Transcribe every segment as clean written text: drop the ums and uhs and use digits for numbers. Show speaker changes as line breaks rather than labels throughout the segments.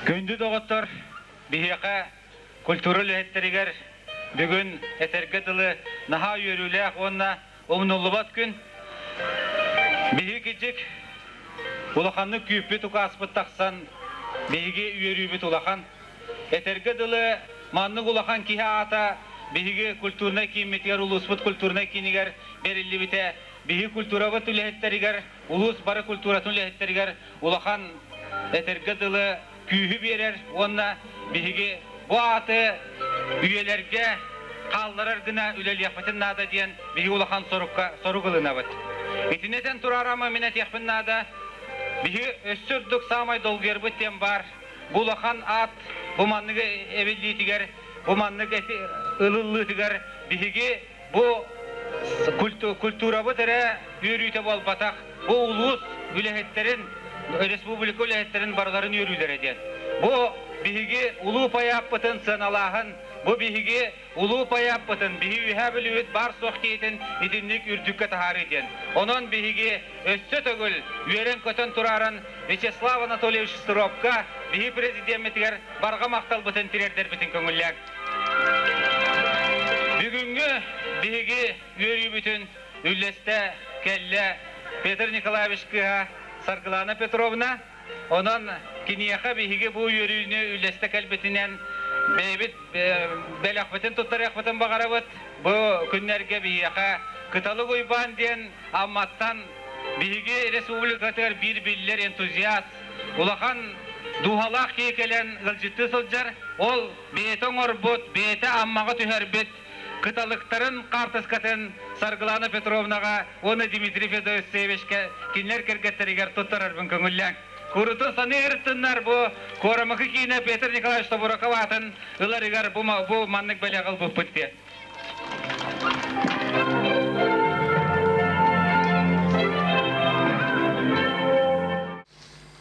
Күндү доҕоттор, биһиэхэ культура үлэһиттэригэр бүгүн этэргэ дылы наһаа үөрүүлээх уонна умнуллубат күн. Биһиги кырдьык улаханнык күүппүт укааспыт тахсан, биһиги үөрүүбүт улахан. Этэргэ дылы маннык улахан киһи аата биһиги культурнай кииммитигэр, улууспут культурнай киинигэр бэриллибитэ биһиги культурабыт үлэһиттэригэр, улуус бары культуратын үлэһиттэригэр улахан этэргэ дылы күүһү биэрэр уонна биһиги бу ааты үйэлэргэ хаалларар гына үлэлиэхпитин наада диэн биһиги улахан сорукка сорук ылынабыт. Итини этэн тураарама мин этиэхпин наада, биһиги өссө үрдүк саамай долгуйарбыт диэн баар. Бу улахан аат бу маннык эбиллиитигэр, бу маннык ылыллыытыгар биһиги Бу культурабыт эрэ үөрүүтэ буолбатах, бу улуус үлэһиттэрин, республика үлэһиттэрин барыларын үөрүүлэрэ диэн. Бу биһиги улуу пайааппытын сыаналааһын, бу биһиги улуу пайааппытын, биһи Үөһээ Бүлүүбүт баар-суох киһитин итинник үрдүккэ таһаарыы диэн. Онон биһиги өссө төгүл үөрэн-көтөн турааран Вячеслав Анатольевич Стыровка биһи президеммитигэр барҕа махталбытын тириэрдэрбитин көҥүллээҥ. Бүгүҥҥү биһиги үөрүүбүтүн үллэстэ кэллэ Петр Николаевич кыыһа Саргылана Петровна. Онон киниэхэ биһиги бу үөрүүнү үллэстэ кэлбитинэн бэйэбит бэлэхпитин туттарыахпытын баҕарабыт. Бу күннэргэ биһиэхэ Кыталык Уйбаан диэн Амматтан биһиги республикатыгар биир биллэр энтузиаст, улахан дууһалаах киһи кэлэн ыалдьыттыы сылдьар. Ол бэйэтэ оҥорбут, бэйэтэ Аммаҕа түһэрбит кыталыктарын хаартыскатын Саргылана Петровнаҕа уонна Дмитрий Федосеевичка кинилэр кэргэттэригэр туттарарбын көҥүллээҥ. Курутун саныы ырыттыннар бу Куорамыкы киинэ Петр Николаевич Тобуроков аатын ыларыгар бу, бу маннык бэлэх ылбыппыт диэн.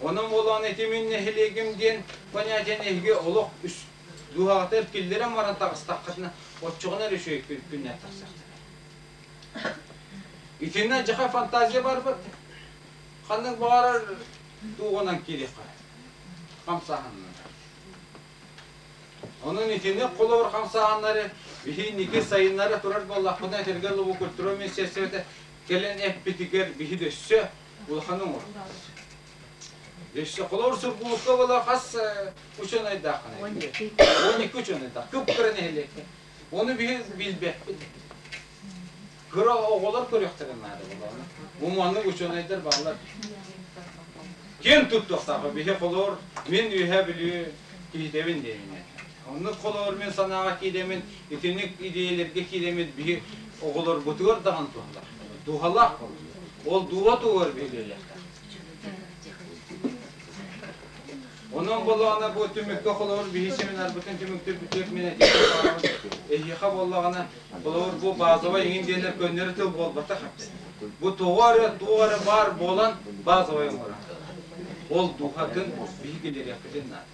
Онон буолан ити мин нэһилиэгим диэн понятиены эһиги олох үс дууһаҕытыгар киллэрэн баран таҕыстаххытына, оччоҕуна эрэ үчүгэй күннээх тахсыахтара. Итиннэ дьаха фантазия барбыт. Ханнык баҕарар туоҕунан киириэххэ. Хамсааһынынан. Онон итинник холобур хамсааһыннары биһи инники сайыннара турар буоллахпытына, этэргэ дылы культура министерствота кэлэн эппитигэр биһи да өссө улахан оҥорор. Өссө холобур Сургуулукка буола хас учуонайдааххын? 12 учуонайдаах. Кып-кыра нэһилиэккэ. Ону биһи билбэппит. Кыра оҕолор көрүөхтэрин наада буоллаҕына. Бу маннык учуонайдар бааллар. Ким туттуохтаах биһи холоор мин Үөһээ Бүлүү киһитэбин диэминэ. Оннук холоор мин санааҕа киирэмин, итинник идиэйэлэргэ киирэмин биһи оҕолорбутугар даҕаны туһалаах. Туһалаах болар. Ол дууһа туһугар биһилиэхтээх. Онон буоллаҕына бу түмүккэ холобур биһи семинарбытын түмүктүүрбүтүгэр мин этиэхпин эһиэхэ буоллаҕына холобур бу базовай иҥин диэннэр көннөрү тыл буолбатах Бу тоҕо эрэ туох эрэ баар буолан базовай оҥорор. Ол дууһатын биһи киллэриэхпитин наада.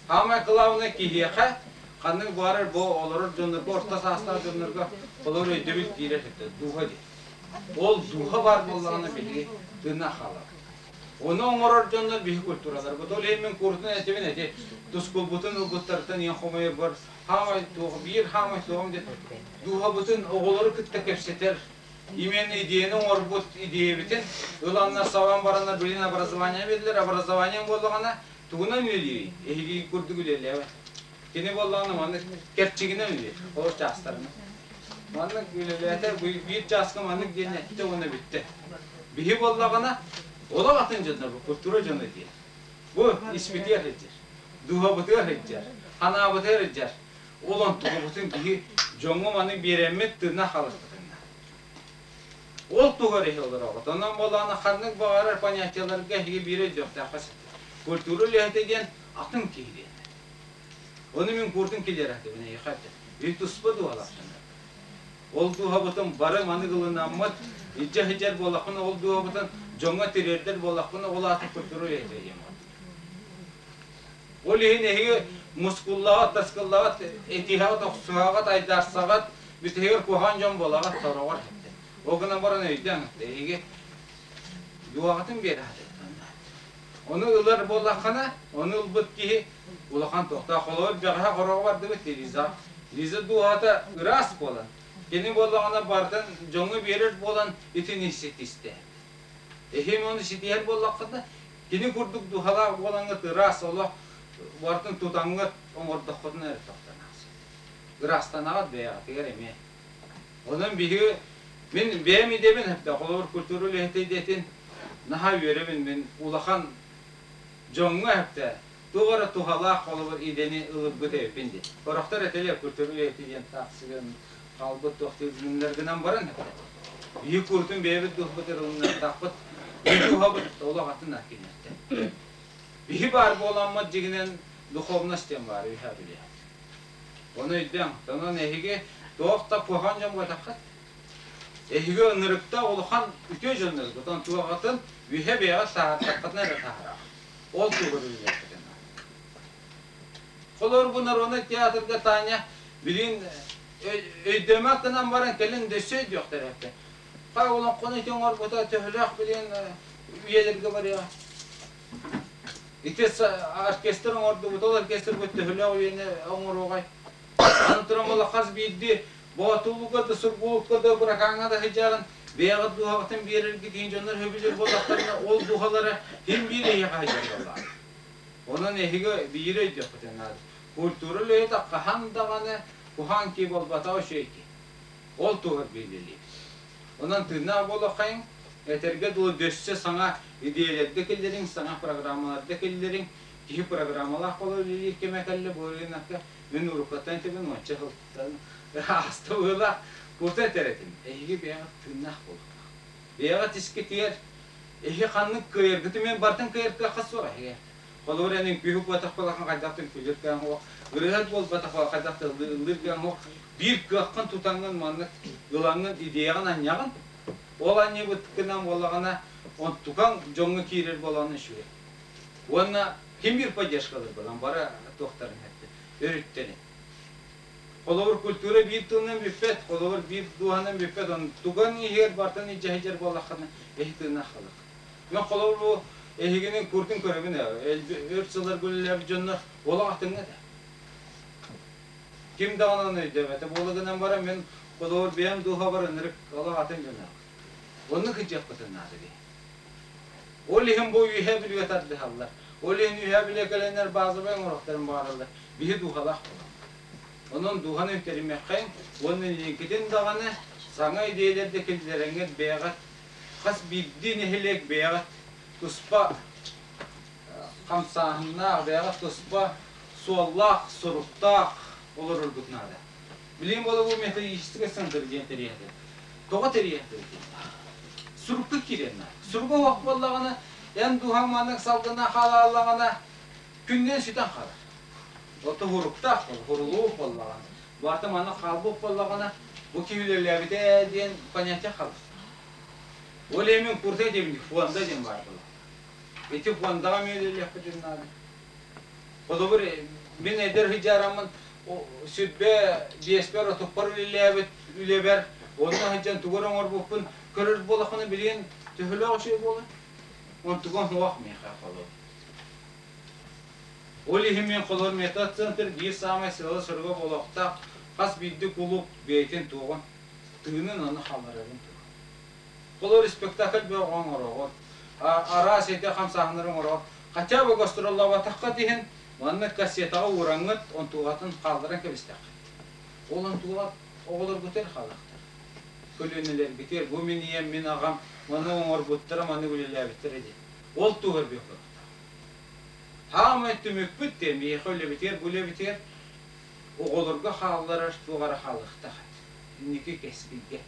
Самое главное киһиэхэ ханнык баарар бу олорор дьоннорго орто саастаах дьоннорго олор өйдөбүл киирэр дууһа диэн. Ол дууһа баар буоллаҕына биһиги тыыннаах хаалабыт. Ону оҥорор дьоннор биһи культураларбыт. Ол иһин мин куурутун этибин эти тускулбутун ылбыттартан иэн хомойорбор хаамай туох биир хаамай туоҕум диэн дууһабытын оҕолору кытта кэпсэтэр именно идеяны оҥорбут идеябитин ыланнар сабан бараннар билин образование биэрдилэр образование буоллаҕына тугунан үлэлиирий эһиги курдук үлэлээбэт кини буоллаҕына маннык кэрчигинэн үлэлиир ол чаастарынан маннык үлэлээтэ биир чааска маннык диэн эттэ уонна бүттэ Биһи буоллаҕына, олох атын дьоннор бу культура дьоно диэн. Бу испитигэр сылдьар, дууһабытыгар сылдьар, ханаабытыгар сылдьар. Ол онтугубутун биһи дьоҥҥо маны биэрэммит тыына халыспытынна. Ол туһугар иһи олороҕут. Онон буоллаҕына ханнык баҕарар понятиеларга эһиги биир өйдүөхтээххэ сытар. Культура үлэһитэ диэн атын киһи диэн. Ону мин кууртун киллэрэтибин эйиэхэ этэ. Үй туспа дууһалаах Ол дууһабытын бары маны ылынаммыт, илдьэ сылдьар буоллахпына, ол дууһабытын дьоҥҥо тириэрдэр буоллахпына, ол аата культура үлэһитэ диэн Ол иһин эһиги мускуллаҕыт, таскыллаҕыт, этиһэҕит, охсуһаҕыт, айдаарсаҕыт, бүтэһигэр куһаҕан дьон буолаҕыт, сороҕор Ол гынан баран өйдөөн, эһиги дууһаҕытын биэрэ сатыахтаахтар. Ону ылар буоллаххына, ону ылбыт киһи улахан туохтаах. Холобур, бэҕэһээ хороҕо бардыбыт Лиза. Лиза дууһата ыраас буолан, кини буоллаҕына барытын дьоҥҥо биэрэр буолан итини ситистэ. Эһиэм ону ситиһэр буоллаххына, кини курдук дууһалаах буолаҥҥыт ыраас олох барытын тутаҥҥыт оҥордоххутуна эрэ тохтоноҕус. Ыраастанаҕыт бэйэҕитигэр эмиэ. Онон биһиги мин бэйэм идэбин эптэ холобур культура үлэһитэ идэтин наһаа үөрэбин мин улахан дьоҥҥо эптэ туох эрэ туһалаах холобур идэни ылырбыт эбиппин дии. Сорохтор этэлэр культура үлэһитэ диэн таахсыгын хаалбыт туох гынан баран эптэ. Биһи курутун бэйэбит дууһабыт ылыннартахпыт дууһабыт олох атын кинилэртэн. Биһи баар буоламмыт дьигинэн духовность диэн баар үһэ билиэ. Ону өйдөөн, онон эһиги туох да куһаҕан дьон буотаххыт. Эһиги ынырыкта улахан үтүө дьонноргут, онон туоҕатын үһэ бэйэҕит саһардаххытына эрэ таһараҕыт. Ол тугу билиэххитин наада. Холобур, бу народнай театрга Таня билин өйдөмөх гынан баран кэлин дөссө өйдүөхтэрэ этэ. Хай олоҥхону ити оҥорбута төһөлөөх билин үйэлэргэ барыаҕа. Ити оркестр оҥордубут, ол оркестрбыт төһөлөөх үйэни оҥоруоҕай? Аны туран буола хас биирдии Боотулуга да, Сургуулукка да, Быракааҥҥа да сылдьарын бэйэҕит дууһаҕытын биэрэргит иһин дьоннор сөбүлүүр буоллахтарына, ол дууһалара син биир эһиэхэ сылдьар буоллаҕа. Онон эһиги биири өйдүөххүтүн наада. Культура үлэһитэ хаһан даҕаны куһаҕан киһи буолбатаҕа үчүгэй киһи. Ол туһугар бииргэлиибит. Онон тыыннаах буолуоххайыҥ, этэргэ дылы дөссө саҥа идиэйэлэрдэ киллэриҥ, саҥа программаларда киллэриҥ. Киһи программалаах буола үлэлиир кэмэ кэллэ бу ырыынакка. Мин уруккуттан этэбин, уонча сылтан ааста быһыылаах. Курта этэр этим, эһиги бэйэҕит тыыннаах буолуохтаах. Бэйэҕит искитигэр эһи ханнык кыайаргытын мен бартын кыайар кыахха суох эһиги. Холобур, эн үҥкүүһүк буолбатах буоллаххына хайдах да үҥкүүлүүр кыаҕыҥ суох, ырыаһыт буолбатах буоллаххына хайдах да ыллыыр кыаҕыҥ суох. Биир кыаххын тутаҥҥын маннык ылаҥҥын идеяҕын анньаҕын, ол анньыбыккынан буоллаҕына онтукаҥ дьоҥҥо киирэр буолаҕына үчүгэй. Уонна ким биир поддержкалар буолан бары туохтарын эттэ, өрүттэрин. Холобур, культура биир тылынан бүппэт, холобур, биир дууһанан бүппэт, онтуган иһигэр бартан илдьэ сылдьар буоллаххына, эһи тыыннаах халык. Мен холобур бу эһигини куртун көрөбүн өр сылларга үлэлээбит дьоннор олох атыҥҥа да. Ким даҕаны ону өйдөөбөтө буола гынан баран мин холобур бэйэм дууһабар ынырык олох атын дьонноох. Оннук сылдьыахпытын наада бии. Ол иһин бу үөһээ Бүлүүгэ тардыһаллар. Ол иһин Үөһээ Бүлүү кэлэннэр базовай оҥоруохтарын баҕараллар. Биһи дууһалаах буолаллар. Онон дууһаны үттэримиэххэйиҥ уонна инникитин даҕаны саҥа идиэйэлэрдэ киллэрэҥҥит бэйэҕит хас биирдии нэһилиэк бэйэҕит туспа хамсааһыннаах, бэйэҕит туспа суоллаах, соруктаах олороргут наада. Билигин буола бу методическай центр диэн тэрийэхтэр. Тоҕо тэрийэхтэр диэн? Сурукка киирэн наада. Суруга суох буоллаҕына, эн дууһаҥ маннык салгына хаалааллаҕына, күннэн сүтэн хаалар. Ото хуруктаах буол, хурулуук буоллаҕына, барыта маннык хаалбыт буоллаҕына, бу киһи үлэлээбитэ диэн понятие хаалар. Ол иһин мин куртай диэбин фонда диэн баар буолар. Ити фондаҕа эмиэ үлэлиэхпитин наада. Холобур, мин эдэр сыдьаараммын сүрбэ биэспэр отуппар үлэлээбит үлэбэр онно сылдьан тугу эрэ оҥорбуппун көрөр буоллахпына билигин төһөлөөх үчүгэй буолар? Онтугум суох миэхэ холобур. Ол иһин мин холобур метод-центр биир саамай сыала-соруга буолуохтаах хас биирдии кулууп бэйэтин туоҕун, тыынын ону хаалларарын туһа. Холобур, спектакль бөҕө оҥороҕут, араас эти хамсааһыннары оҥороҕут. Хотя бы гастроллаабатаххыт иһин, маннык кассетаҕа уураҥҥыт, онтугатын хаалларан кэбистэххит. Ол онтуга оҕолоргутугар хаалыахтар. Көлүөнэлэргитигэр бу мин ийэм, мин аҕам маны оҥорбуттара, маны үлэлээбиттэрэ диэн. Ол туһугар бүөххэ. Хаамай түмүкпүт диэн биһиэхэ үлэбитигэр, бу үлэбитигэр оҕолорго хаалларар туох эрэ хаалыахтаах этэ. Инники кэскилгэ.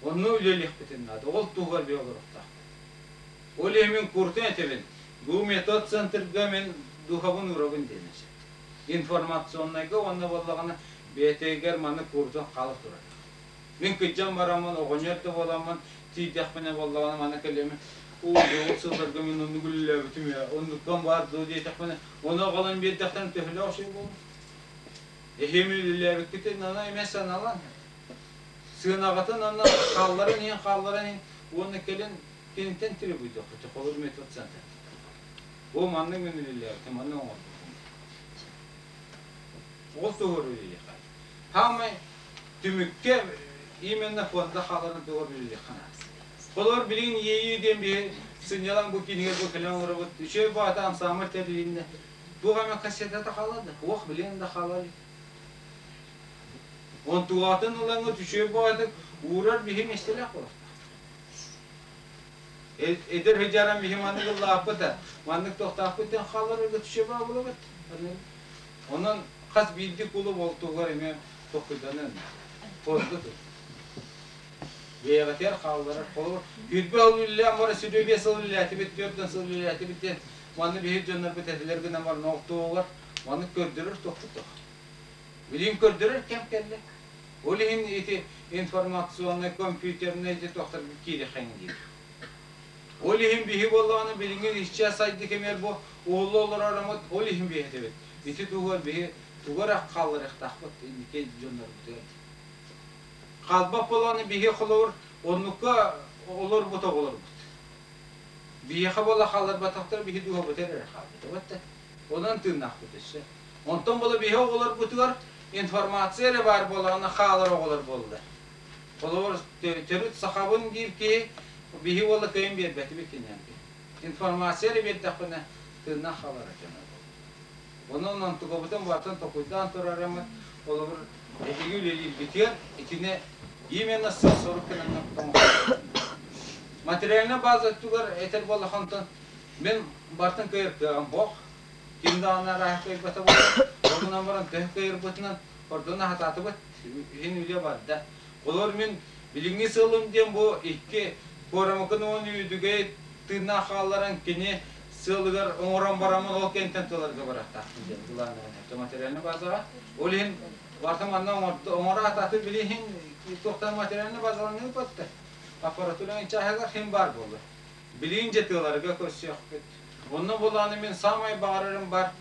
Онно үлэлиэхпитин наада. Ол туһугар биһи олоруохтаахпыт. Ол иһин мин куртун этэбин. Бу метод центрга мин духабын уурабын диэн эсэ. Информационнайга уонна буоллаҕына бэйэтигэр маны куртун хаала турар. Мин кыдьан бараммын, оҕонньор да буоламмын, тиийдэхпинэ буоллаҕына маны кэлэмин, уу, ол сылларга мин оннук үлэлээбитим ээ, оннуктан баар дуо диэтэхпинэ, ону аҕалан биэрдэхтэрин төһөлөөх үчүгэй буолуо? Эһиэм үлэлээбиккитин аны эмиэ саналаан. Сыанаҕытын аны хаалларан иһин, хаалларан иһин уонна кэлин киниттэн требуйдуоххут, холобур метод центр. Бу маннык мин үлэлээбитим, маннык оҥорбутум. Ол туһугар үлэлиэххэ. Хаамай түмүккэ именно фонда хааларын туһугар үлэлиэххэ наада. Холобур, билигин иэйии диэн биһи сынньалаҥ бу киинигэр бу кэлэн олоробут. Үчүгэй баҕата ансаамбыл тэрилиннэ. Туох эмэ кассетата хаалла да, уох билигин да хаалар илик. Онтугатын ылаҥҥыт үчүгэй баҕатык уурар биһи миэстэлээх буолуохтаах. Эдэр сыдьааран биһи маннык ыллааппыт маннык туохтаахпыт диэн хаалар үчүгэй баҕа буолабыт. Онон хас биирдии кулу болтугар эмиэ толкуйданан фонда тут. Бэйэҕитигэр хаалларар. Холобур, 20 сыл үлэлээн баран 25 сыл үлэлээтибит, 40 сыл үлэлээтибит диэн манны биһиги дьоннорбут этилэр гынан баран олтугар маннык көрдөрөр туохпут Билигин көрдөрөр кэм кэллэ. Ол иһин ити информационнай, компьютернай ити туохтарга киириэххин диир. Ол иһин биһи буоллаҕына билиҥҥи иччэ сайды кэмигэр бу уолу олорор ол иһин биһи этэбит. Ити туһугар биһи тугу эрэ хаалларыахтаахпыт инники дьоннорбутугар. Хаалбат буоллаҕына биһи холобур оннукка олорбут оҕолорбут. Биһиэхэ буола хаалларбатахтара биһи дууһабытыгар эрэ хаалбыта. Онон тыыннаахпыт өссө. Онтон буола биһи оҕолорбутугар информация эрэ баар буоллаҕына хаалар оҕолор буоллар. Холобур, төрүт сахабын диир киһи биһи уола кыайан биэрбэтибит кинилэргэ. Информация эрэ биэрдэхпинэ тыыннаах хаалар дьоно буолла. Онон онтукабытын барытын толкуйдаан турарыммыт, холобур, эһиги үлэлииргитигэр итини именно сыл-сорук гынан Материальнай база өттүгэр этэр буоллахха онтон мин барытын кыайар кыаҕым суох. Ким даҕаны арааһы кыайбата буолуо. Ол гынан баран төһө кыайарбытынан ордон аһатаатыбыт. Иһин үлэ барда. Олор мин билиҥҥи сыалым диэн бу икки Куорамыкын уон Үөдүгэй тыыннаах хаалларан кини сыалыгар оҥорон бараммын ол кэнтэн тыларга барахтаахпын диэн былааннаан этэ материальнай базаҕа. Ол иһин барыта манна оҥоро атаатын билиһин туохтан материальнай базаланыы ыппатта. Аппаратураҥ чааһыгар хим баар буолла. Билигин дьэ тыаларга көрсүөхпүт. Онно буолааны мин саамай баҕарарым бар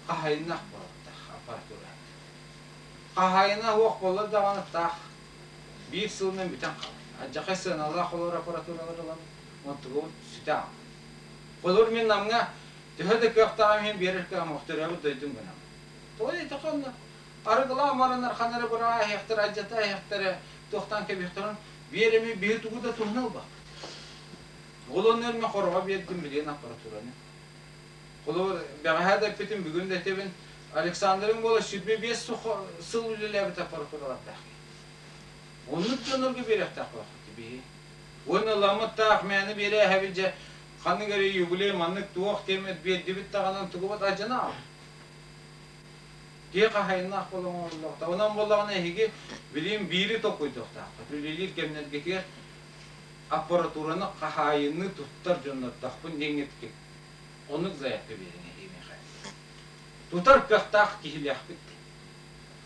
хаһайыннах буолуохтаах аппаратура. Хаһаайына суох буолла даҕаны таах биир сылынан бүтэн хаалар. Алдьархай сыаналаах олор аппаратуралар ылан онтугу сүтэ аҕал. Холобур мин Намҥа төһө да кыахтааҕым иһин биэрэр кыаҕым суох төрөөбүт дойдум гынан. Тоҕо диэтэххэ онно арыгылаан бараннар ханна эрэ быраҕа иһиэхтэрэ, алдьата иһиэхтэрэ, туохтаан кэбиһиэхтэрин биир эми биһи тугу да туһана ылбаппыт. Ол онно мин хороҕо биэрдим билигин аппаратураны. Холобур, бэҕэһээ да эппитим, бүгүн да этэбин, Александрыҥ буола 25 сыл үлэлээбит аппаратуралардаах киһи. Оннук дьоннорго биэриэхтээх буолуохпут биһи. Уонна ламмыттаах мээнэ биэрээһэбит дьэ ханнык эрэ юбилей маннык туох диэммит биэрдибит даҕаны тугубут адьана аҕал. Киһи хаһайыннаах буола оҥоруллуохтаах. Онон буоллаҕына эһиги билигин биири толкуйдуохтааххыт. Үлэлиир кэмнэргитигэр аппаратураны хаһаайынныы туттар дьоннордоохпун диэҥҥит оннук заявка биэриҥ эһиги миэхэ. Тутар кыахтаах киһилээхпит.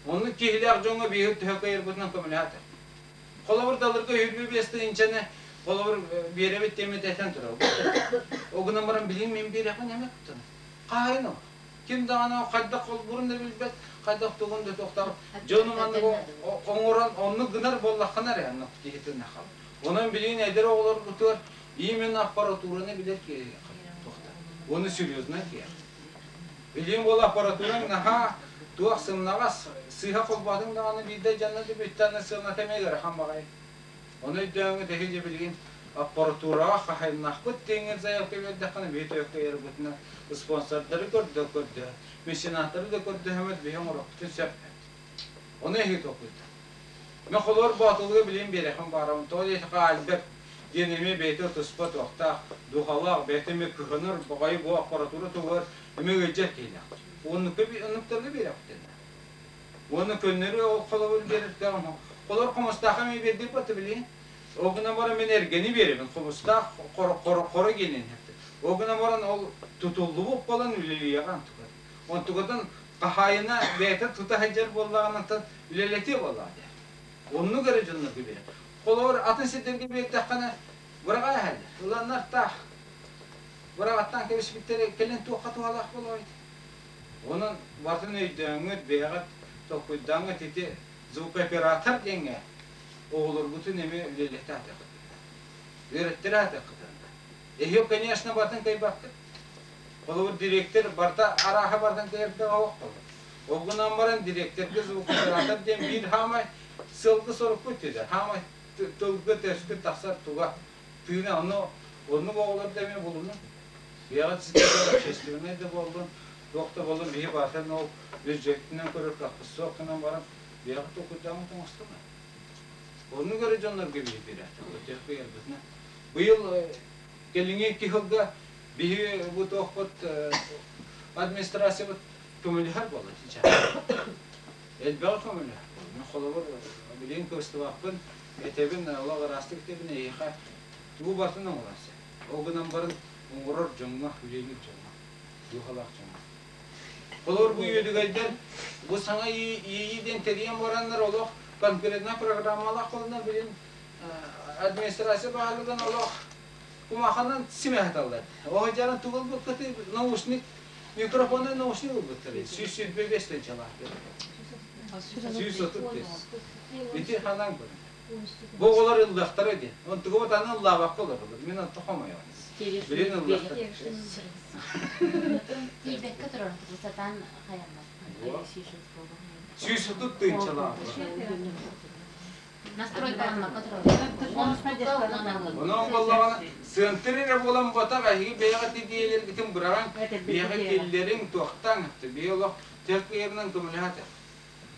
Оннук киһилээх дьоҥҥо биһиги төһө кыайарбытынан көмөлөһө Холобур, далырга 25 тыһыынчаны холобур биэрэбит диэммит этэн турабыт. Ол гынан баран билигин мин биэрэхпин эмэ туттанар. Хаһайын ол. Ким даҕаны хайдах холбуурун да билбэт, хайдах тугун да туохтаах. Дьону маннык оҥорон оннук гынар буоллаххына эрэ оннук киһи тыына хаалар. Онон билигин эдэр оҕолорбутугар именно аппаратураны билэр киһи туохтар. Уонна серьезно киһи. Билигин буола аппаратураҥ наһаа туох сымнаҕас, сыыһа холбоотуҥ даҕаны биирдэ дьонно да бүттэ сыаната эмиэ ыарахан баҕайы. Ону өйдөөҥҥүт эһиги билигин аппаратураҕа хаһайыннаахпыт диэҥҥин заявка биэрдэххинэ биһи төһөккөйөрбүтүнэн спонсордары көрдө көрдө, меценаттары да көрдөһөммүт биһи оҥоруохпутун сөп. Ону эһиги толкуйда. Мен холобур Боотулуга билигин биэрэхпин баарабын. Тоҕо диэтэххэ Альберт диэн эмиэ бэйэтэ туспа туохтаах, духалаах, бэйэтэ эмиэ кыһынар баҕайы бу аппаратура туһугар эмиэ ыалдьар киһилээх. Оннукка оннуктарга биэрэхпитин. Уонна көннөрү ол холобур биэрэргэ холобур хомустаахха эмиэ биэрдик баты билигин. Ол гынан баран мин эргэни биэрэбин, хомустаах хоро гиэнин Ол гынан баран ол тутуллубут буолан үлэлиэҕэ онтуката. Онтукатын хаһаайына бэйэтэ тута сылдьар буоллаҕына үлэлэтиэ буоллаҕа дии. Оннук эрэ дьоннорго биэрэр. Холобур, атын сирдэргэ биэрдэххинэ быраҕа иһэллэр. Ыланнар таах. Быраҕаттаан кэбиспиттэрэ кэлин туохха туһалаах буолуой? Онон барытын өйдөөҥҥүт, бэйэҕит толкуйдааҥҥыт ити звукооператор диэҥҥэ оҕолоргутун эмиэ үлэлэтэ сатыаххытын. Үөрэттэрэ сатыаххытын. Эһиги, конечно, барытын кыайбаккыт. Холобур, директор барыта арааһа барытын кэйэрдээх оһох буолар. Ол гынан баран директорга звукооператор диэн биир хаамай сыалга сорукку үтүдэ. Хаамай тылга төскө тахсар туга тыына ону оннук оҕолор да эмиэ булунун. Бэйэҕит ситиһэр общественнай да буоллун, туох да буоллун биһи барытын ол бюджетинэн көрөр кыахпыт суох гынан баран бэйэҕит толкуйдааҥҥыт оҥостума. Оннук эрэ дьоннорго биһи биэрээхтэр. Быйыл кэлиҥҥи икки сылга биһи бу туохпут администрациябыт көмөлөһөр буолла сейчас. Элбэҕи көмөлөһөр. Мен холобур билигин кыбыстыбаппын, этэбин, олох ыраастык этэбин эйиэхэ тугу барытын оҥорон сөп. Ол гынан баран оҥорор дьоҥҥо, үлэлиир дьоҥҥо, дууһалаах дьоҥҥо. Холобур бу үөдүгэйдэр бу саҥа иэйии диэн тэрийэн бараннар олох конкретно программалаах холуна билин администрация баһылыгын олох кумаханан симэһэталлар. Оһодьаран тугу ылбыккытый наушник, микрофонный наушник ылбыттар. 125 тыһыынчалаах. 135. Ити ханан көрүн. Бу оҕолор ыллыахтара диэн. Онтугубут аны ыллаабакка олороллор. Мин онто хомойобун. Билин ыллыахтара.
Тиийбэккэ турар сатаан хайаммат.
130 тыһыынчалаах. Онон буоллаҕына сыантыр эрэ буолан ботах эһиги бэйэҕит идиэйэлэргитин быраҕан биһиэхэ киллэриҥ туохтаҥ биһи олох тех кыйарынан көмөлөһө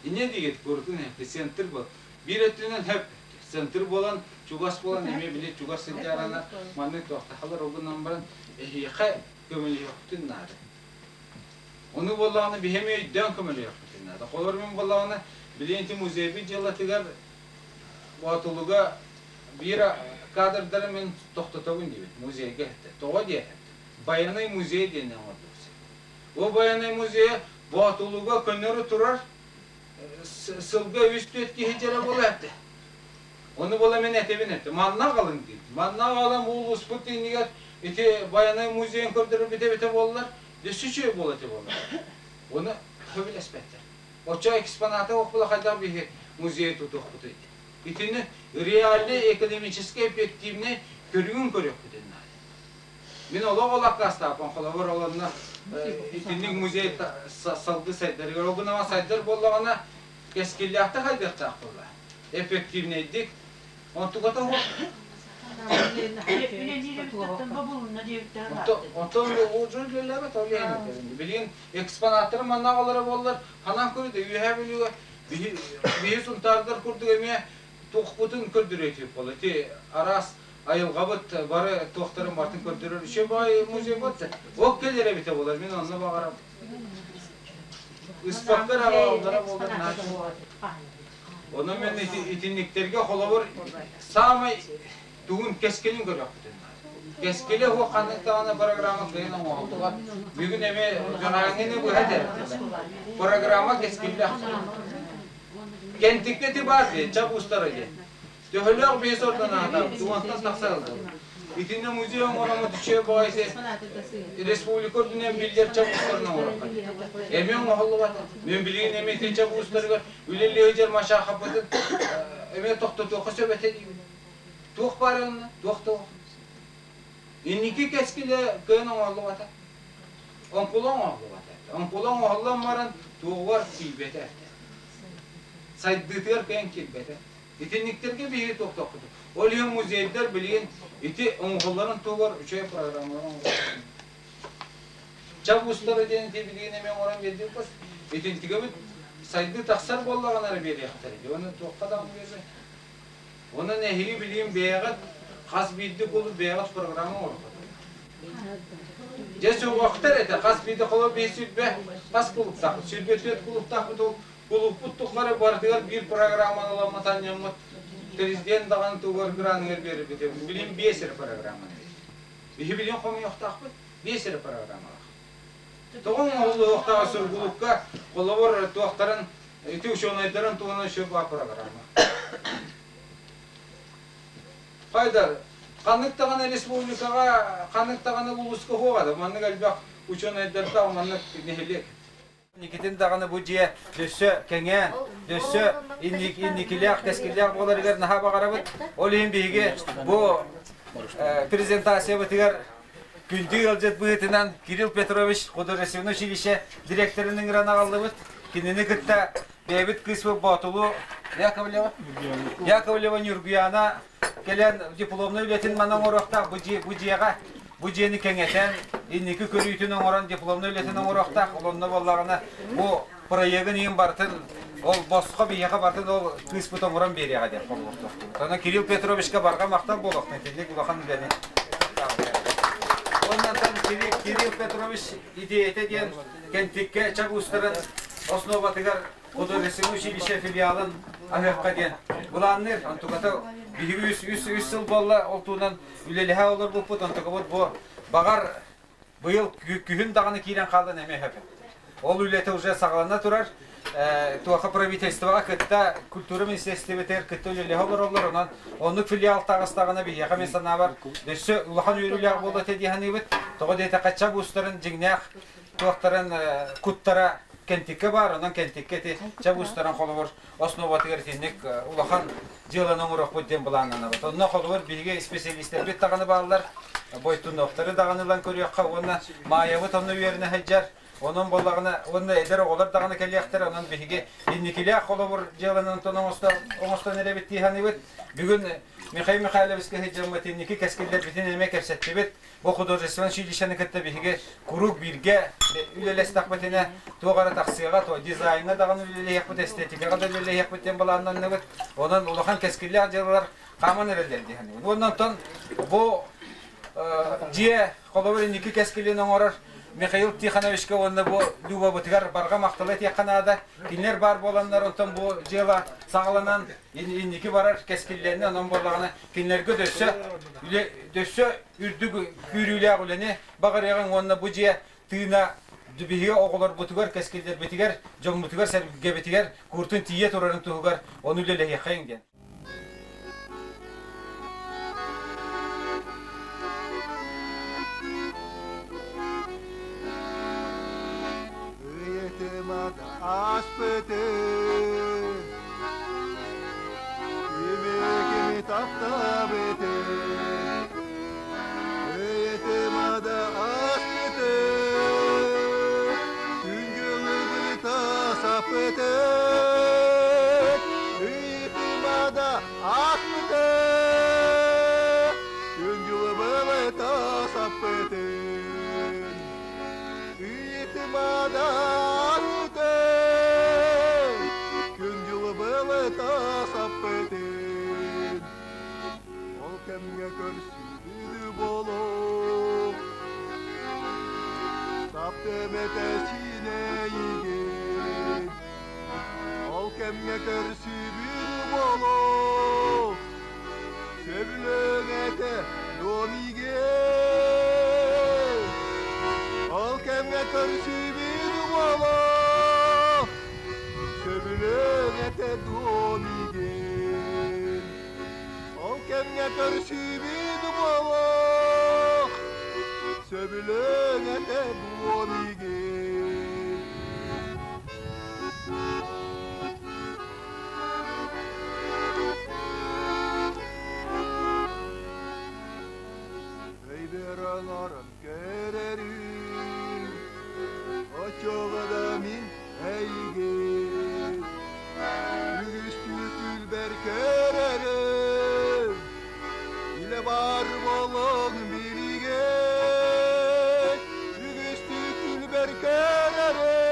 инньэ диигит курутун эппи центр бол биир өттүнэн хөп центр буолан чугас буолан эмиэ били чугас сылдьаарана маннык туохтахалар ол гынан баран эһиэхэ көмөлөһүөхпүтүн наада ону буоллаҕына биһи эмиэ өйдөөн көмөлөһүөхпүтүн наада холобур мин буоллаҕына билигин ити музейбит дьыалатыгар Боотулуга биир кадрдары мин тохтотобун диэбит музейга эттэ. Тоҕо диэхэ Байанай музей диэн оҥордубут. Ол Байанай музейа Боотулуга көннөрү турар сылга үс-түөрт киһи дьэрэ буола эттэ. Ону буола мин этэбин эттэ. Манна аҕалыҥ диир. Манна аҕалан улууспут иннигэр ити Байанай музейын көрдөрөр бүтэ-бүтэ буоллар, өссө үчүгэй буола этэ буоллар. Ону сөбүлэспэттэр. Оччо экспоната буола хайдах биһи музейы тутуохпутуй? Итини реальный экономическай эффективнэй көрүҥүн көрүөхпүтүн наада. Мин олох ол аккаастааппын, холобур, ол онно итинник музей салгыы сайдарыгар, ол гынан сайдар буоллаҕына, кэскиллээхтик хайдыахтаах буолла. Эффективнэйдик. Онтуката уһук. Онтон уулдьун үлэлээбэт ол иһин билигин экспонаттары манна аҕалара буоллар, ханан көрүдэ Үөһээ Бүлүүгэ биһи сунтаардар курдук эмиэ туохпутун көрдөрүө буолла. Ити араас айылҕабыт бары туохтарын барытын көрдөрөр үчүгэй баҕайы музей буолла. Ол кэлэр эбитэ буолар, мин онно баҕарам. Ыспакка эрэ аҕалаллара буоллар наһаа Онон мен итинниктэргэ холобур саамай тугун кэскилин көрүөхпүтүн наада. Кэскилэ уһук ханнык даҕаны программа кыайан оҥоһуллубат. Бүгүн эмиэ дьоһааҥҥыны быһа этэртилэр. Программа кэскиллээх. Кэнтиккэ ити баар дии, чап устара дии. Төһөлөөх биэс ордонаата, туонтан тахсар ылдым. Итиннэ музей оҥороммут үчүгэй баҕайы республика үрдүнэн биллэр чап устарын оҥорохха. Эмиэ оҥоһуллубат. Мен билигин эмиэ ити чап устарыгар үлэлии сылдьар Машахаппытын эмиэ тохтотуохха сөп этэ диибин. Туох баар онно? Туох да Инники кэскилэ кыайан оҥоһуллубата. Оҥкула оҥоһуллубата. Оҥкула оҥоһуллан баран туоҕугар тиийбэтэ. Сайдыытыгар кыайан киирбэтэ. Итинниктэргэ биһиги туохтуохпутуй? Ол иһин музейдар билигин ити оҥоһулларын туһугар үчүгэй программалары оҥороллор. Чап устара диэн ити билигин эмиэ оҥорон биэрдибит. Итинтигэбит сайдыы тахсар буоллаҕына эрэ биэриэхтэрэ. Уонна туохха даҕаны биэрбэт. Онон эһиги билигин бэйэҕит хас биирдии кулуп бэйэҕит программа оҥорбут. Дьэ сөҕүөхтэр этэ хас биирдии холобур биир 20 хас кулуптаахпыт 24 кулуптаахпыт ол кулуппут тухары барытыгар биир программаны ыламмыт анньаммыт президент даҕаны тугар граныгар биэрбит билин биэс эрэ программаны биһи билин хомуйуохтаахпыт биэс эрэ программалаах тоҕо оҥоһуллуохтааҕа сургулукка холобур туохтарын ити учуонайдарын туһунан еще баар программа Хайдар, ханнык даҕаны республикаҕа, ханнык даҕаны улууска суоҕа да, маннык элбэх учуонайдардаах маннык нэһилиэк. Инникитин даҕаны бу дьиэ өссө кэҥээн, өссө инникилээх, кэскиллээх буоларыгар наһаа баҕарабыт. Ол иһин биһиги бу презентациябытыгар. Күндү ыалдьыт быһыытынан Кирилл Петрович художественное училище директорын ыҥыран аҕаллыбыт. Кинини кытта бэйэбит кыыспыт Боотулу Яковлева, Яковлева Ньургуяна кэлэн дипломнай үлэтин манан оҥоруохтаах бу дьиэҕэ бу дьиэни кэҥэтэн инники көрүүтүн оҥорон дипломнай үлэтин оҥоруохтаах. Ол онно буоллаҕына бу проегын иһин барытын ол босхо биһиэхэ барытын ол кыыспыт оҥорон биэриэҕэ диэн холобурдуохтубут. Онон Кирилл Петровичка барҕа махтал буолуохтун итинник улахан үлэни. Оннан Кирилл Петрович идеята диэн Кэнтиккэ чабуустарын основатыгар художественное училище филиалын аһыахха диэн былаанныыр. Онтуката биһиги үс сыл буолла ол туунан үлэлэһэ олорбуппут. Онтукабыт бу баҕар быйыл күһүн даҕаны киирэн хаалан эмиэ сөп. Ол үлэтэ уже саҕалана турар. Туоха правительствоҕа кытта культура министерствотыгар кытта үлэлэһэ олороллор. Онон оннук филиал таҕыстаҕына биһиэхэ мин санаабар өссө улахан үөрүүлээх буолуо этэ дии саныыбыт. Тоҕо диэтэххэ чабуустарын дьиҥнээх туохтарын куттара Кэнтиккэ баар, онон Кэнтиккэ ити чабуустарын холобур основатыгар итинник улахан дьыаланы оҥоруохпут диэн былааннанабыт. Онно холобур биһиги специалистэрбит даҕаны бааллар, Бойтуновтары даҕаны ылан көрүөххэ уонна Маайабыт онно үөрэнэ сылдьар. Онон буоллаҕына уонна эдэр оҕолор даҕаны кэлиэхтэрэ, онон биһиги инникилээх холобур дьыаланы онтон оҥостон эрэбит дии саныыбыт. Бүгүн Михаил Михайловичка сылдьаммыт инники кэскиллэрбитин эмиэ кэпсэттибит. Бу художественнай училищены кытта биһиги куруук бииргэ үлэлэстэхпитинэ туох эрэ тахсыаҕа, то дизайҥа даҕаны үлэлэһиэхпит, эстетикаҕа да үлэлэһиэхпит диэн былааннанныбыт. Онон улахан кэскиллээх дьыалалар хааман эрэллэр дии саныыбын. Уонна онтон бу дьиэ холобур инники кэскилин оҥорор Михаил Тихоновичка уонна бу Любабытыгар барҕа махталы этиэххэ наада. Кинилэр баар буоланнар онтон бу дьыала саҕаланан инники барар кэскиллэринэ онон буоллаҕына кинилэргэ дөссө дөссө үрдүк күүрүүлээх үлэни баҕарыаҕыҥ уонна бу дьиэ тыына биһиги оҕолорбутугар, кэскиллэрбитигэр, дьоммутугар-сэргэбитигэр кууртун тиийэ турарын туһугар ону үлэлэһиэххэйиҥ диэн.
Ааспытын Кими-кими таптаабытын Өйөтүмада ааспытын Күн-дьылы саппытын Өйөтүмада ааспытын Күн-дьылы саппытын Ыйытымада ааспытын, күн дьылы былыта саппытын. Ол кэмҥэ көрсүбүт буолуох, таптым этэ сиинэйигин. Ол кэмҥэ көрсүбүт буолуох, Сөбүлүөҥ этэ домиге Ол кэмҥэ көрсүбүт уолу Сөбүлүөҥ этэ домиге Ол кэмҥэ көрсүбүт уолу Сөбүлүөҥ этэ домиге Өйбөр оҥорон көрөрүм, оччоҕо да мин эйигин үгүстүк күлбэр көрөрүм, илэ баар буолуоҥ биригэ, үгүстүк күлбэр көрөрүм,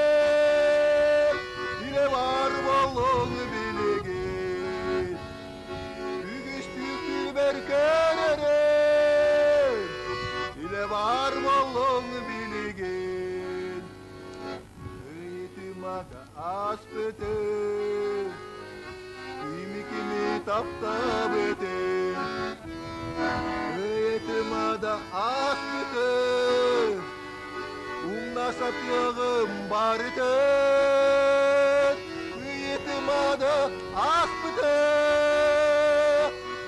Илэ баар буоллуҥ билигин, үгүстүк күлбэр көрөрүм. Илэ баар буоллуҥ билигин, ыйытымата ааспытын, кими-кими таптаабытын. Ыйытымада ааспытын, Умна сатыаҕым барытын, ыйытымада ааспыта.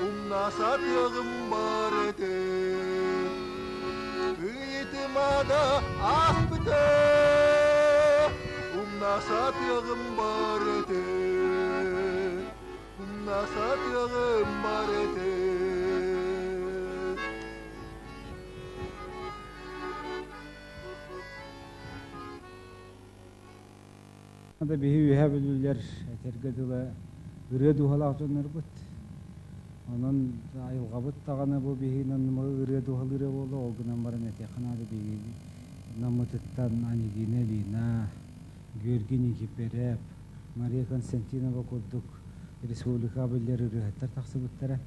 Умна сатыаҕым барытын, ыйытымада ааспыта. Умна сатыаҕым барытын, умна сатыаҕым барытын.
Биһи үөһэ бүлүүлэр этэргэ дылы ырыа дууһалаах дьоннорбут. Онон айылҕабыт даҕаны бу биһигинэн ырыа дууһалыыра буолуо, ол гынан баран этиэххэ наада биһиги Наммытыттан Анегина Ильина, Георгий Никифоров, Мария Константинова курдук республикаҕа биллэр ырыаһыттар тахсыбыттара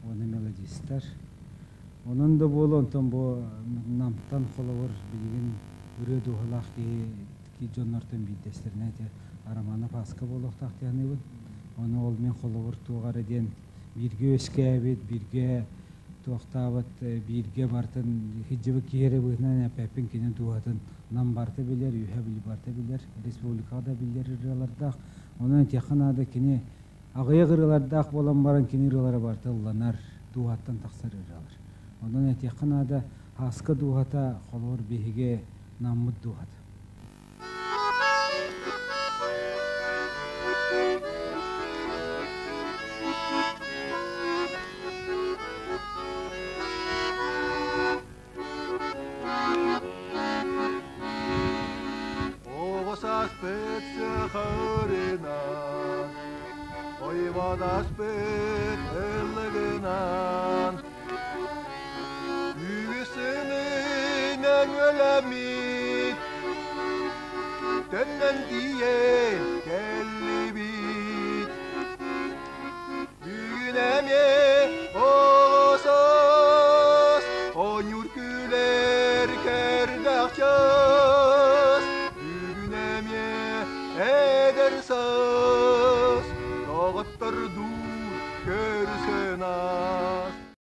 уонна мелодистар. Онон да буолуо, онтон бу Намтан холобур билигин ырыа дууһалаах киһи дьоннортон биирдэстэринэ ити Романов Аска буолуохтаах дии саныыбын. Ону ол мин холобур туох эрэ диэн бииргэ үөскээбит, бииргэ туохтаабыт, бииргэ барытын сылдьыбыт киһи эрэ быһыытынан эппэппин, кини дууһатын Нам барыта билэр, Үөһээ Бүлүү барыта билэр, республикаҕа да биллэр ырыалардаах. Онон этиэххэ наада, кини аҕыйах ырыалардаах буолан баран, кини ырыалара барыта ылланар, дууһаттан тахсар ырыалар. Онон этиэххэ наада, Һааска дууһата, холобур, биһиги Наммыт дууһата.
Оҕо сааспыт сыхарынан, ойбодаспыт ыллыгынан, үгүсүнүнэн өлөммүт, төннөн тиийэн кэллибит. Бүгүн эмиэ